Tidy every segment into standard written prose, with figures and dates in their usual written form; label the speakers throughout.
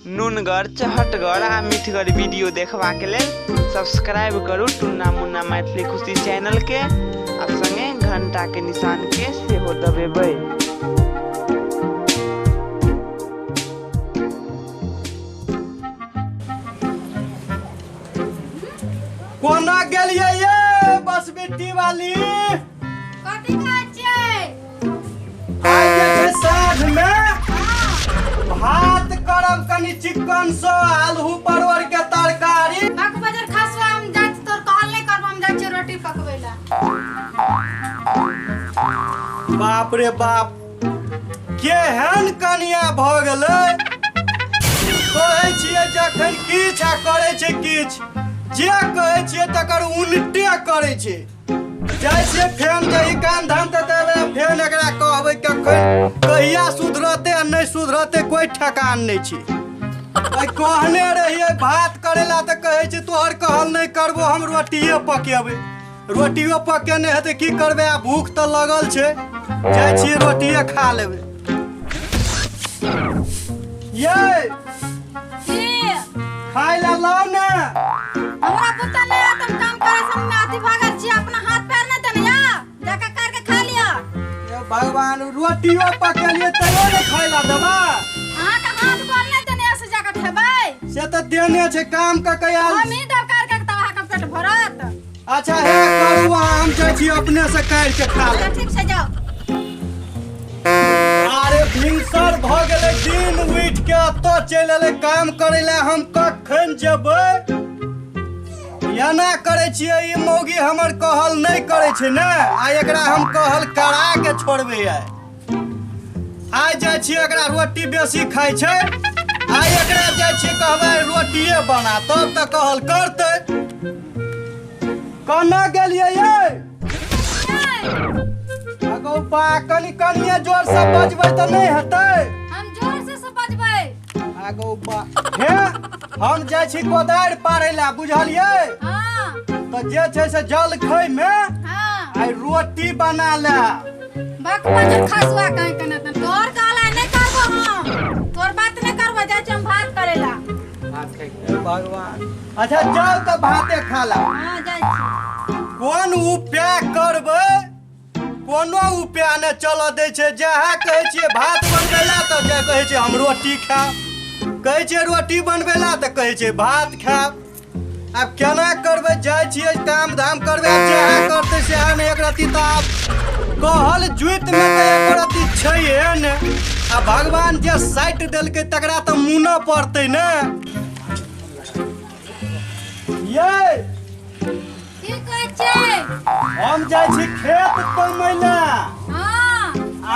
Speaker 1: नुनगर चहटगर आ मिठगर वीडियो देखबाक लेल सब्सक्राइब करू टुन्ना मुन्ना मैथिली खुशी चैनल के आ संगे घंटा के निशान के सेहो दबेबै।
Speaker 2: कोना गेलियै ये बस बिट्टी वाली?
Speaker 3: कथी कहै छियै?
Speaker 2: आइ जे छै साँझ मे भात करब कनि चिकन सँ आलू परवर के तरकारी।
Speaker 3: बाक बजर खासवा, हम जाइ छी, तोर कहल नहि करब, हम जाइ छी रोटी पकबै ला।
Speaker 2: बाप रे बाप, केहन कनिया भऽ गेलै! कहै छियै जखन किछु आ करै छै किछु। जे कहै छियै तकर उल्टे करै छै। जाइ छियै फेन दही कान धान तऽ देबै, फेन एकरा कहबै कखन कहिया सुधरतै आ नहि सुधरतै कोइ ठेकान नहि छै। आइ कहने रहियै भात करै ला तऽ कहै छै तोहर कहल नहि करबो, हम रोटिए पकेबै। रोटियो पकेने हेतै, की करबै, आ भूख तऽ लगल छै, जाइ छियै रोटिए खा लेबै। ये
Speaker 3: की?
Speaker 2: खाय ला लाउ ने।
Speaker 3: हमरा पुता नहि आयत, हम काम करे से हम अथी भागल छी, अपना हाथ पैर नहि देने या जाके कर के खा लिअ।
Speaker 2: हे भगवान, रोटियो पकेलियै तैयो नहि खाय ला देबा?
Speaker 3: अहाँके हाथ गोर नहि देने से जाके खेबै?
Speaker 2: से तऽ देने छै, काम कऽ के आयल।
Speaker 3: हम ही देब कर के तब अहाँके पेट भरत।
Speaker 2: अच्छा हे करू अहाँ, हम जाइ छी अपने से काटि के खा
Speaker 3: अच्छा
Speaker 2: लेब।
Speaker 3: ठीक छै, जाउ।
Speaker 2: अरे भिनसर भऽ गेलै, दिन उठि के एतऽ चलि एलै काम करै लए, हम कखन जेबै? एना करै छियै, ई मौगी हमर कहल नहि करै छै ने, आ एकरा हम कहल करा के छोड़बै आइ। आइ जाइ छियै, एकरा रोटी बेसी खाइ छै, आइ एकरा जाइ छियै कहबै रोटिए बना, तब तऽ कहल करतै। कना गेलियै यै? अगौ बा, कनि कनिए जोर से बजबै तऽ नहि हेतै?
Speaker 3: हम जोर से से बजबै।
Speaker 2: आगौ बा, हे हम जाइ छी कोदारि पारै लए, बुझलियै?
Speaker 3: हाँ।
Speaker 2: तऽ जे छै से जलखै मे
Speaker 3: हाँ
Speaker 2: आइ रोटी बना ले।
Speaker 3: बक बजर खसुआ कहीं कने तन तोर कहला नहि करबो, हम तोर बात नहि करबो, जाइ छी हम भात करेला।
Speaker 2: हे भगवान, अच्छा जाउ तऽ भाते खा ला।
Speaker 3: हाँ, जाइ छी।
Speaker 2: कोन उपाय करबै, कोनो उपाय नहि चलऽ दै छै। जएह कहै छियै भात बनबै लए तऽ जे कहै छै हम रोटी खायब, कहै छियै रोटी बनबै लए तऽ कहै छै भात खायब। आब केना करबै? जाइ छियै काम धाम करबै, आब जएह करतै सएह ने। एक रत्ती तऽ आब कहल जुतिमे तऽ एक रत्ती छैहे ने, आ भगवान जे साटि देलकै तकरा तऽ मुनऽ पड़तै ने। ये
Speaker 3: की कहै छियै?
Speaker 2: हम जाइ छी खेत कमै लए।
Speaker 3: हाँ।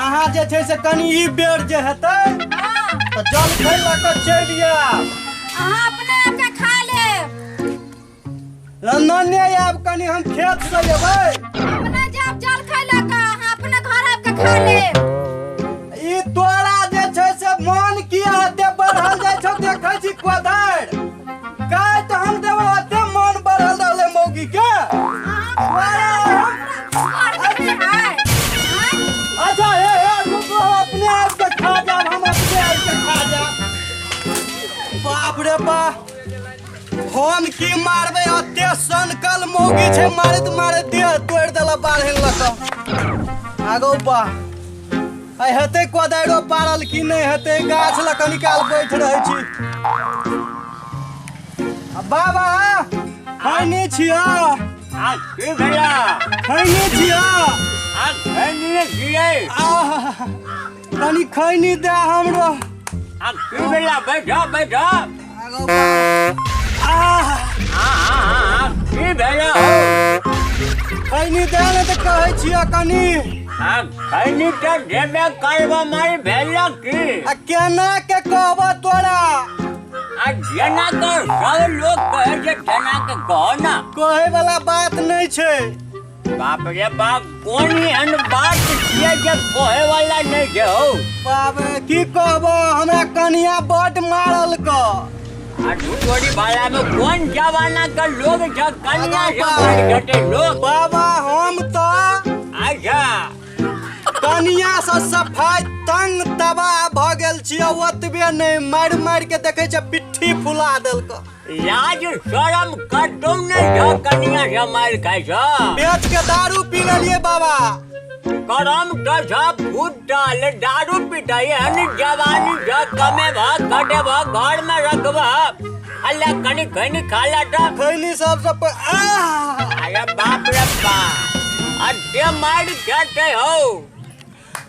Speaker 2: अहाँ जे छै से कनि ई बेर जे हेतै
Speaker 3: हाँ
Speaker 2: तऽ जलखै लऽ कऽ चलि आयब।
Speaker 3: अहाँ अपने आपके खा लेब।
Speaker 2: नने आयब, कनि हम खेत से एबै।
Speaker 3: हम नहि जायब जलखै लऽ कऽ, अहाँ अपने घर आबि कऽ खा लेब।
Speaker 2: ई तोरा जे छै से मन किया एते बढ़ल जाइ छौ? देखै छी कोदारि काटि हम देबो, एते मन बढ़ल रहलै मौगी के। अच्छा हे हे रुको, हम अपने आबि के खा जाब, हम अपने आबि के खा जाब। बाप रे बाप, हम की मारबै, एते सनकल मौगी छै, मारैत मारैत देह तोड़ि देलक बाढ़नि लऽ कऽ। आगो बा, आइ हेतै कोदारिओ पारल कि नहि हेतै? गाछ लग कनी काल बैठ रहै छी। आ बाबा, खैनी छियै?
Speaker 4: आ की भेला?
Speaker 2: खैनी छियै?
Speaker 4: आ खैनी छियै।
Speaker 2: आह, कनी खैनी दे हमरो।
Speaker 4: आ की भेला? बैठ बैठ।
Speaker 2: आगो बा। आह,
Speaker 4: हाँ हाँ हाँ, की भेला हो?
Speaker 2: खैनी दे ने तऽ कहै छियै कनी।
Speaker 4: आ खैनी तऽ देबे करबो, मारी भेला की?
Speaker 2: आ केना के कहबो तोरा?
Speaker 4: आ जेना के सब लोग कहै छै तेना के कहो ना।
Speaker 2: कहै वाला बात नहि छै।
Speaker 4: बाप रे बाप, कोन एहन बात छियै जे कहे वाला नहि छै हौ?
Speaker 2: बाप रे, की कहबो, हमरा कनिया बड मारल क।
Speaker 4: आ झूठोड़ी वाला में कोन जमाना के लोग छै, कनिया से मारि घटे लोग?
Speaker 2: बाबा, हम तऽ
Speaker 4: अच्छा।
Speaker 2: कनिया से सफाई तंग तबाह भऽ गेल छियै। ओतबे नहि, मारि मारि के देखै छै पिट्ठी फुला देलक।
Speaker 4: लाज शरम कतौ नहि छौ, कनिया से मारि खाइ छौ।
Speaker 2: बेच के दारू पी लेलियै बाबा।
Speaker 4: करम तऽ छौ फूटल, दारू पिटै एहन जवानी छौ, कमेबह खटेबह घरमे रखबह, अल्ला कनि खैनी खा ला तऽ।
Speaker 2: खैनी सबसँ
Speaker 4: अरे बाप रे बाप, अते मारि खेतै हौ।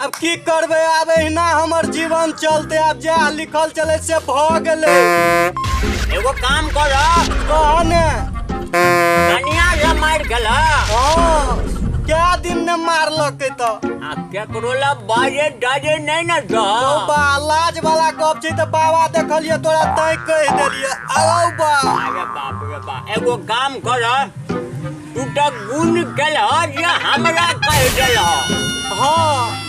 Speaker 2: अब की करबै, आब एहिना हमर जीवन चलते, आब जएह लिखल चलै से भऽ गेलै।
Speaker 4: एगो काम कर।
Speaker 2: कह ने।
Speaker 4: कनिया से मारि खेल?
Speaker 2: हँ, कै दिन ने मारलकै तऽ।
Speaker 4: आ केकरो ला बाजे डाजे नहि ने छौ?
Speaker 2: हौ बा, लाज वाला गप छै तऽ बाबा देखलियै तोरा तैं कहि देलियै। औ बा।
Speaker 4: अरे बाप रे बा, एगो काम कर, तू तऽ गुण केलह जे हमरा कहि देलह।
Speaker 2: हँ।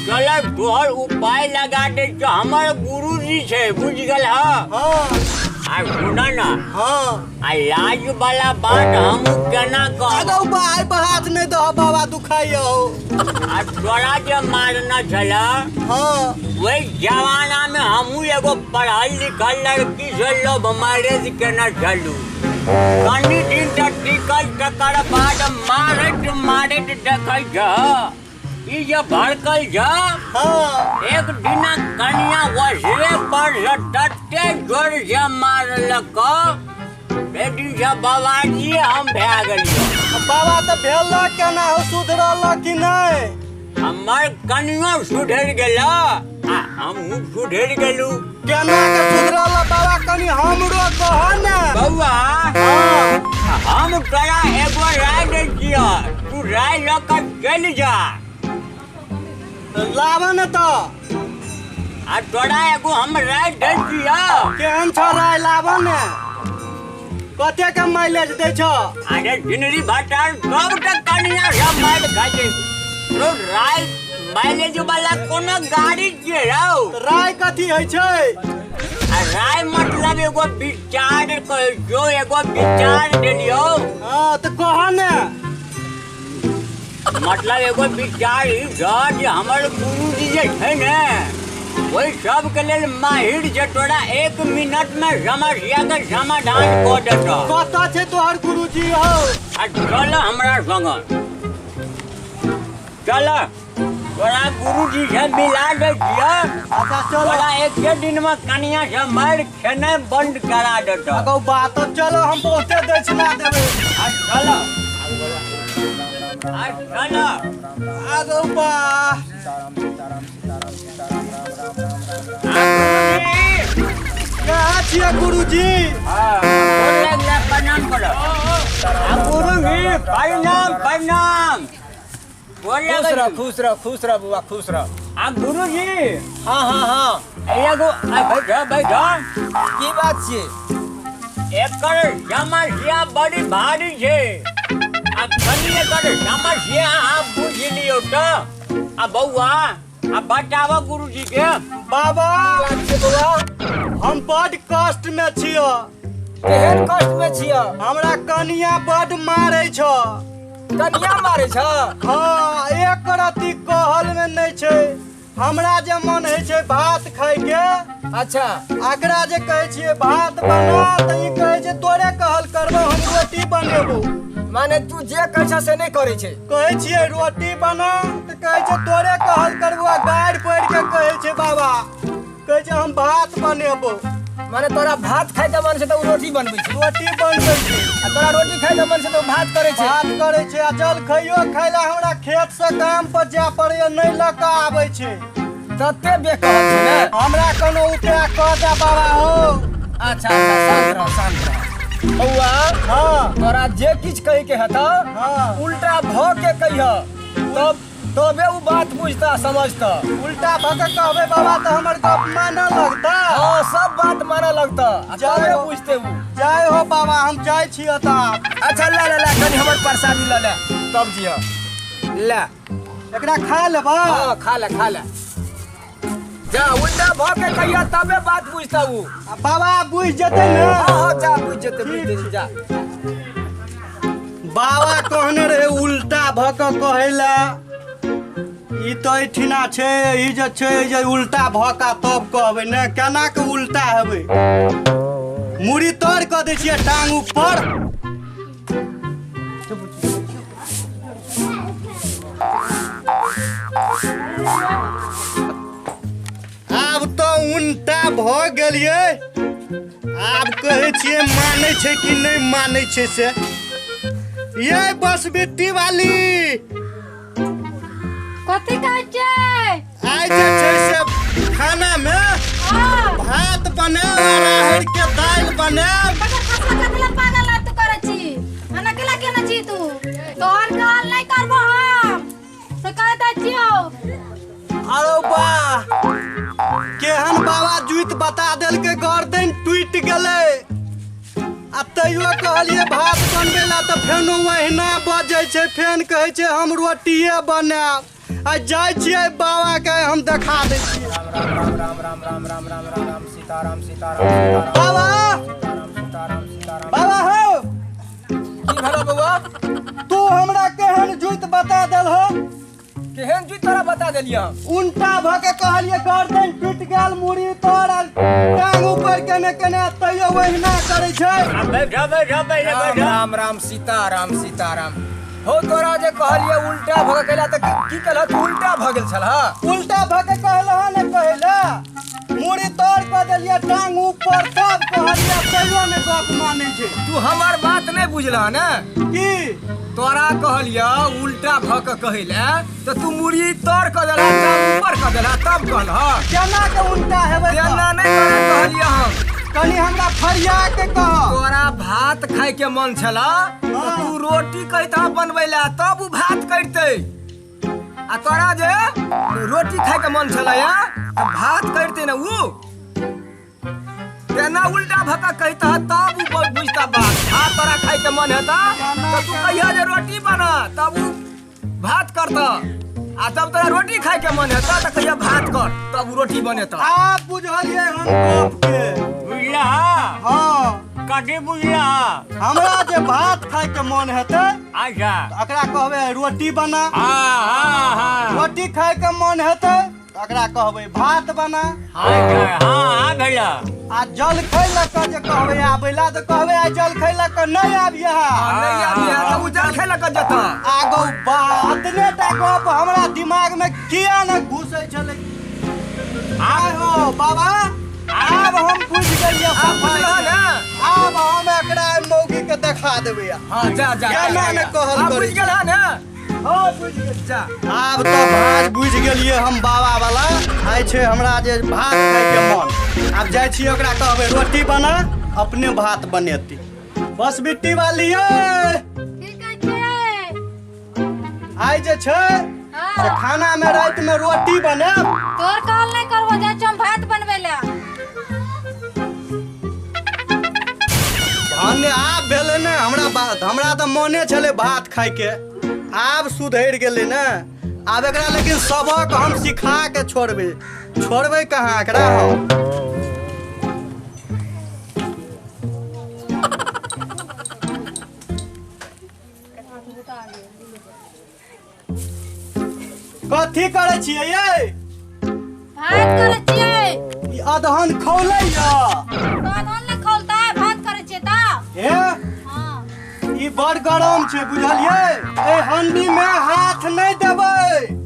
Speaker 4: चल तोहर उपाय लगा दै छियौ, हमर गुरुजी छै, बुझि गेलह?
Speaker 2: हँ।
Speaker 4: आ सुन ने।
Speaker 2: हँ।
Speaker 4: आ लाज वाला बात हम केना कहब?
Speaker 2: अगौ बा, एहि पर हाथ नहि दह बाबा, दुखाइया हो।
Speaker 4: आ तोरा जे मारने छल?
Speaker 2: हँ।
Speaker 4: ओहि जमाना मे हमहूँ एगो पढ़ल लिखल लड़की से लव मैरिज केने छलहुँ। कनि दिन तक टिकल, तकर बाद मारैत मारैत देखै छह ई जे भड़कल छ।
Speaker 2: हँ।
Speaker 4: एक दिना कनिया वसरे पर से तते जोर से मारलक, बेटी से बाबाजी हम भए गेलियो।
Speaker 2: बाबा, तऽ भेल केना हो, सुधरल कि नहि?
Speaker 4: हमर कनियो सुधरि गेल आ हमहूँ सुधरि गेलहुँ।
Speaker 2: केना के सुधरल बाबा, कनि हमरो कह ने।
Speaker 4: बौआ।
Speaker 2: हँ।
Speaker 4: हम तोरा एगो राय दै छियह, तू राय लऽ कऽ चलि जा।
Speaker 2: लाबऽ ने तऽ।
Speaker 4: आ तोरा एगो हम राय दै छियह।
Speaker 2: केहन छ राय, लाबऽ ने। कते के माइलेज दै छ?
Speaker 4: अरे जिनरी भटार, सब तऽ कनिया सब मारि खाइ छै। तो राय माइलेज वाला कोनो गाड़ी छियै रौ?
Speaker 2: राय कथी होइ छै?
Speaker 4: आ राय मतलब एगो विचार कहै छियौ, एगो विचार देलियौ।
Speaker 2: हँ, तऽ कह ने।
Speaker 4: मतलब एगो विचार ई छह जे हमर गुरुजी जे छै ने, ओहि सबके लेल माहिर छै। तोरा एक मिनट मे समस्या के समाधान कऽ देतौ।
Speaker 2: कतऽ छै तोहर गुरुजी हौ?
Speaker 4: आ चल हमरा संग चल, तोरा गुरुजी से मिला दै छियौ।
Speaker 2: अच्छा, चलो।
Speaker 4: तोरा एके दिन मे कनिया से मारि खेनाइ बंद करा देतौ।
Speaker 2: अगौ बात, तब चलो, हम बहुते दक्षिणा देबै।
Speaker 4: आ चल, आ चल।
Speaker 2: अगौ बा।
Speaker 4: आ गुरुजी।
Speaker 2: कहाँ छियै गुरुजी?
Speaker 4: गोर लगला, प्रणाम करो। आ गुरुजी, प्रणाम प्रणाम, गोर
Speaker 5: खुश
Speaker 4: लगै
Speaker 5: रह।
Speaker 4: छी।
Speaker 5: खुश रह, खुश रह बुआ, खुश रह।
Speaker 4: आ गुरुजी।
Speaker 5: हाँ हाँ हाँ।
Speaker 4: एगो आ बैठ बैठ।
Speaker 5: की बात छियै?
Speaker 4: एकर समस्या बड़ी भारी छै, आ कनि एकर समस्या अहाँ बुझि लियौ तऽ। आ बौआ, आ बताबऽ गुरुजी के।
Speaker 2: बाबा।
Speaker 5: की बात छै बौआ?
Speaker 2: हम बड कष्ट में छियै।
Speaker 5: केहन कष्ट में छियै?
Speaker 2: हमरा कनिया बड मारै छ।
Speaker 5: कनिया मारै छ?
Speaker 2: हँ, एक रत्ती कहल में नहि छै। हमरा जे मन होइ छै भात खायके, एकरा जे कहै छियै भात बना, तऽ ई कहै छै तोरे कहल करबो, हम रोटी बनेबो।
Speaker 5: माने तू जे कहै छ से नहि करै छै?
Speaker 2: कहै छियै रोटी बना, तऽ कहै छै तोरे कहल करबो, आ गारि पढ़ि के कहै छै बाबा, कहै छै हम भात बनेबो।
Speaker 5: माने तोरा भात खायके मन छै तऽ उ रोटी बनबै छै?
Speaker 2: रोटी बनबै छै।
Speaker 5: आ तोरा रोटी खायके मन छै तऽ उ भात करै छै?
Speaker 2: भात करै छै। आ जल खैयो खाय ला हमरा खेत से काम पर जाय पड़ैया, नहि लऽ कऽ आबै छै।
Speaker 5: तते बेकहल छै ने?
Speaker 2: हमरा कोनो उपाय कऽ दे बाबा हो।
Speaker 5: अच्छा अच्छा, शांत रह, शांत रह बौआ।
Speaker 2: हँ।
Speaker 5: तोरा जे किछु कहे के हेतौ,
Speaker 2: हँ।
Speaker 5: उल्टा भ के कहिह, तब तबे उ बात बुझता समझता।
Speaker 2: उल्टा भऽ कऽ कहबै बाबा, तऽ हमर गप मानऽ लगता?
Speaker 5: हाँ, सब बात मानऽ लगता आ तबे
Speaker 2: हो।
Speaker 5: बुझते उ।
Speaker 2: जय हो बाबा, हम जाइ छी तऽ।
Speaker 5: अच्छा, ले ले ले, कनि हमर प्रसादी लऽ ले, तब जिह, ले।
Speaker 2: एकरा खा लेबा?
Speaker 5: हाँ, खा ले, खा ले, जा। उल्टा भ के कहिया, तबे बात बुझता उ।
Speaker 2: आ बाबा, बुझि जेतै ने?
Speaker 5: हाँ हाँ, जा, बुझ जेतै, बुझ जेतै, जा।
Speaker 2: बाबा कहने रहे उल्टा भऽ कऽ कहै लए। ई तऽ एहिठिना छै, ई जे छै जे उल्टा भऽ कऽ तब कहबै ने, केना के उल्टा हेबै? मुड़ी तर कऽ दै छियै, टांग ऊपर। आब तऽ उल्टा भऽ गेलियै। आब कहै छियै मानै छै कि नहि मानै छै से। ये बस बिट्टी वाली।
Speaker 3: कथी कहै छियै?
Speaker 2: आइ जे छै से खाना मे भात बनायब आ राहरि के दालि बनायब।
Speaker 3: तकर खसला कथी ला पागल ना तू करै छी? एना केला केने छी तू? तोहर कहल नहि करबो हम से कह दै छियौ।
Speaker 2: अरे वाह, केहन बाबा जुइत बता देलकै, गर्दन टूटि गेलै। आ तैयो कहलियै भात बनबै ला तऽ फेनो ओहिना बजै छै, फेन कहै छै हम रोटिए बनायब। आ जाइ छियै बाबा के हम देखा दै छियै।
Speaker 5: राम राम राम राम राम राम राम राम राम सीताराम सीताराम सीताराम।
Speaker 2: बाबा।
Speaker 5: सीताराम सीताराम सीताराम।
Speaker 2: बाबा हौ।
Speaker 5: की भेलो बौआ?
Speaker 2: तू हमरा केहन जुइत बता देलहो?
Speaker 5: केहन जुइत तोरा बता देलियै हम?
Speaker 2: उल्टा भऽ के कहलियै, गर्दन टूटि गेल, मुड़ी तर आ टांग ऊपर केने केने, तैयो ओहिना करै छै।
Speaker 4: बैठो बैठो पहिले।
Speaker 5: राम
Speaker 4: बैठो।
Speaker 5: राम राम सीताराम सीताराम। हो, तोरा जे कहलियै उल्टा भऽ के कैला तऽ की कहलह तू? उल्टा भऽ गेल छलह?
Speaker 2: उल्टा भऽ के कहलह ने, कहला मुड़ी तर कऽ देलियै, टांग ऊपर, तब कहलियै, तैयो ने गप मानै छै।
Speaker 5: तू हमर बात नहि बुझलह ने?
Speaker 2: की?
Speaker 5: तोरा कहलियै उल्टा भऽ के कहै लए तऽ तू मुड़ी तर कऽ देलह, टांग ऊपर कऽ देलह, तब कहलह।
Speaker 2: केना के उल्टा हेबै तऽ?
Speaker 5: तेना नहि तोरा कहलियै हम।
Speaker 2: कनि हमरा फरिया के कह।
Speaker 5: तोरा भात खाय के मन छला तऽ तू रोटी कहितह बनबै लए, तब उ भात करितै। आ तोरा जे रोटी खाय के मन छलै तऽ भात करितै ने उ। तेना उल्टा भऽ कऽ कहितह तब उ बुझता बात। भात तोरा खाय के मन हेता तऽ तू कहिया जे रोटी बना, तब उ भात करतह। आ तब तोरा रोटी खाय के मन हेता तऽ कहिया भात कर, तब उ रोटी बनेता।
Speaker 2: आब बुझलियै हम गप के।
Speaker 4: बुझला?
Speaker 2: हँ।
Speaker 4: कथी बुझला?
Speaker 2: हमरा जे भात खाय के मन हेतै
Speaker 4: अच्छा
Speaker 2: तऽ एकरा कहबै रोटी बना।
Speaker 4: हाँ हाँ हाँ
Speaker 2: रोटी खाय के मन हेतै तऽ एकरा कहबै भात बना।
Speaker 4: अच्छा, हाँ हाँ भेला।
Speaker 2: आ जलखै लऽ कऽ जे कहबै आबै ला तऽ कहबै आइ जलखै लऽ कऽ नहि आबिहे।
Speaker 5: नहि आबिहे तऽ उ जलखै लऽ कऽ जेतह।
Speaker 2: आगो बा, अतने टा गप हमरा दिमाग में किया ने घुसै छलै? आय हो बाबा, आब हम बुझि गेलियै।
Speaker 5: आब बुझलह ने?
Speaker 2: आब हम एकरा मौगी के देखा देबै।
Speaker 5: हाँ, जा जा।
Speaker 2: केना ने कहल
Speaker 5: आब
Speaker 2: करै।
Speaker 5: बुझि गेलह ने?
Speaker 2: हाँ, बुझि गेलियै।
Speaker 5: जा।
Speaker 2: आब तऽ भाज बुझि गेलियै हम बाबा वाला। आइ छै हमरा जे भात खायके मन, आब जाइ छियै ओकरा कहबै रोटी बना, अपने भात बनेती। बस बिट्टी वाली ये।
Speaker 3: की कहै छियै?
Speaker 2: आइ जे छै से खाना में राति में रोटी बनायब।
Speaker 3: तोहर कहल नहि करबो, जाइ छियौ हम भात बनबै लए।
Speaker 2: धन्य, आब भेलै ने हमरा बात। हमरा तऽ मने छलै भात खायके, आब सुधरि गेलै ने। आब एकरा लेकिन सबक हम सिखा के छोड़बै। छोड़बै कहाँ एकरा हम? कथी करै छियै यै?
Speaker 3: भात करै छियै।
Speaker 2: ई अदहन खौलै या?
Speaker 3: तऽ अदहन नहि खौलतै, भात करै छियै तऽ।
Speaker 2: हे।
Speaker 3: हँ।
Speaker 2: ई बड़ गरम छै, बुझलियै? एहि हंडी में हाथ नहि देबै।